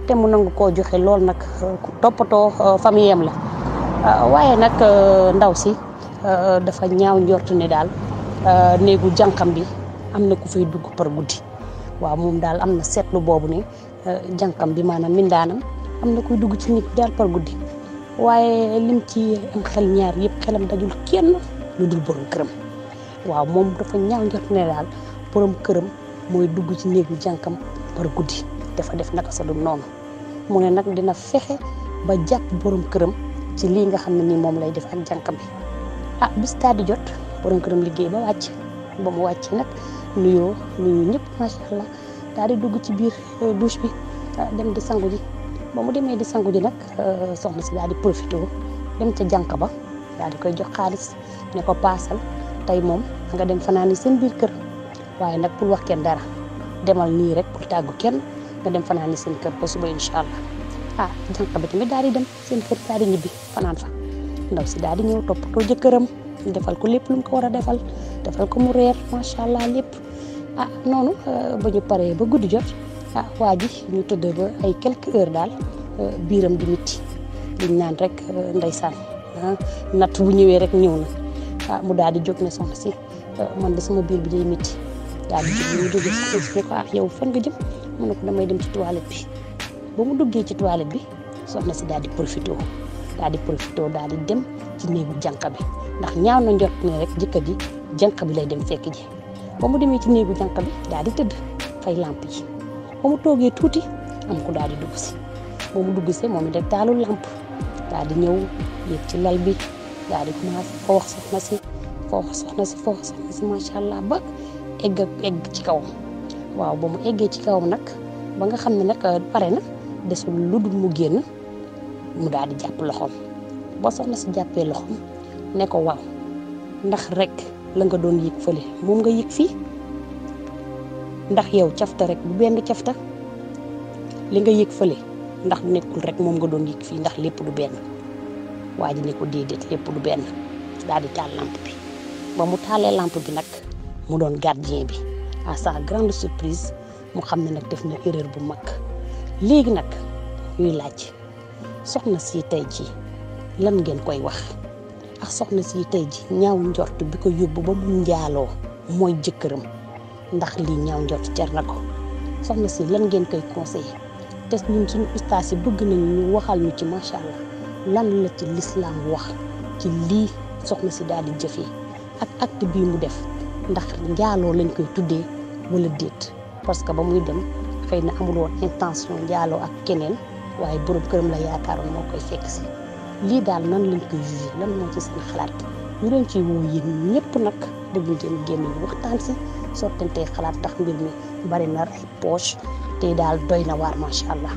te mu nangu koo joxe loolu nag ku toppatoo famille am la waaye nag ndaw si dafa ñaaw njort ne daal néegu jànqam bi am na ku fay dugg par guddi waaw moom daal am na seetlu boobu ne jànqam bi maanaam mindaanam am na kuy dugg ci nit daal par guddi waaye lim ci am xel ñaar yëpp xelam dajul kenn lu dul borom këram waaw moom dafa ñaaw njort ne daal borom këram mooy dugg ci néegu jànkam par guddi dafa def naka sa du noonu mu ne nag dina fexe ba jàpp borom këram ci lii nga xam ne nii moom lay def ak jànkam bi bis taa di jot borom këram liggéey ba wàcc ba mu wàccee nag nuyu ñëpp macha allah daal di dugg ci biir douche bi dem di sangu ji ba mu demee di sangu ji nag soxna si daal di profité dem ca jànk ba daal di koy jox xaalis ne ko paasal tey moom nga dem fanaani seen biir kër waaye nag pour wax kenn dara demal nii rek pour tàggu kenn nga dem fanaani seen kër ba suba incha allah jànk bi tamit daal di dem seen kër daal di ñibbi fanaan fa ndaw si daal di ñëw toppatoo jëkkëram defal ko lépp lu mu ko war a defal ko mu reer macha allah lépp noonu ba ñu paree ba guddi jot waa ji ñu tëdd ba ay quelques heures daal biiram di mitti liñ naan rek ndeysaan natt bu ñëwee rek ñëw na mu daal di jóg ne soxna si man de sama biir bi day mitti daal di jóg ñu jóge ne ko yow fan nga jëm mu ne ko damay dem ci toilette bi ba mu duggee ci toilette bi soxna si daal di profité daal di dem ci néegu jànq bi ndax ñaaw na njort ne rek jëkkër ji jànq bi lay dem fekk ji ba mu demee ci néegu jànq bi daal di tëdd fay lamp ji ba mu toogee tuuti am ko daal di dugg si ba mu dugg see moom it rek taalul lamp daal di ñëw yéeg ci lal bi daal di commencé foo wax soxna si macha allah ba egg ci kawam waaw ba mu eggee ci kawam nag ba nga xam ne nag pare na desul lu dul mu génn mu daal di jàpp loxoom ba soxna si jàppee loxoom ne ko waaw ndax rek la nga doon yëg fële moom nga yëg fii ndax yow cafta rek bu benn cafta li nga yëg fële ndax nekkul rek moom nga doon yëg fii ndax lépp du benn waa ji ne ko déedéet lépp du benn daal di taal lampe bi ba mu taalee lampe bi nag mu doon gardien bi à sa grande surprise mu xam ne nag def na erreur bu mag léegi nag ñuy laaj soxna si tey ji lan ngeen koy wax ak soxna si tey ji ñaaw njort bi ko yóbbu ba mu njaaloo mooy jëkkëram ndax lii ñaaw njort jar na ko soxna si lan ngeen koy conseillé te ñun suñu ustaas yi bëgg nañu ñu waxal ñu ci macha allah lan la ci lislaam wax ci lii soxna si daal di jëfee ak acte bii mu def ndax njaaloo lañ koy tuddee wala déet parce que ba muy dem xëy na amul woon intention njaaloo ak keneen waaye borom këram la yaakaaroon moo koy fekk si lii daal nan lañ koy jugé lan moo ci seen xalaat ñu leen ciy woo yéen ñëpp nag bëgg ngeen génn ñu waxtaan si sottantee xalaat tax mbir mi bari na ay poche te daal doy na waar macha allah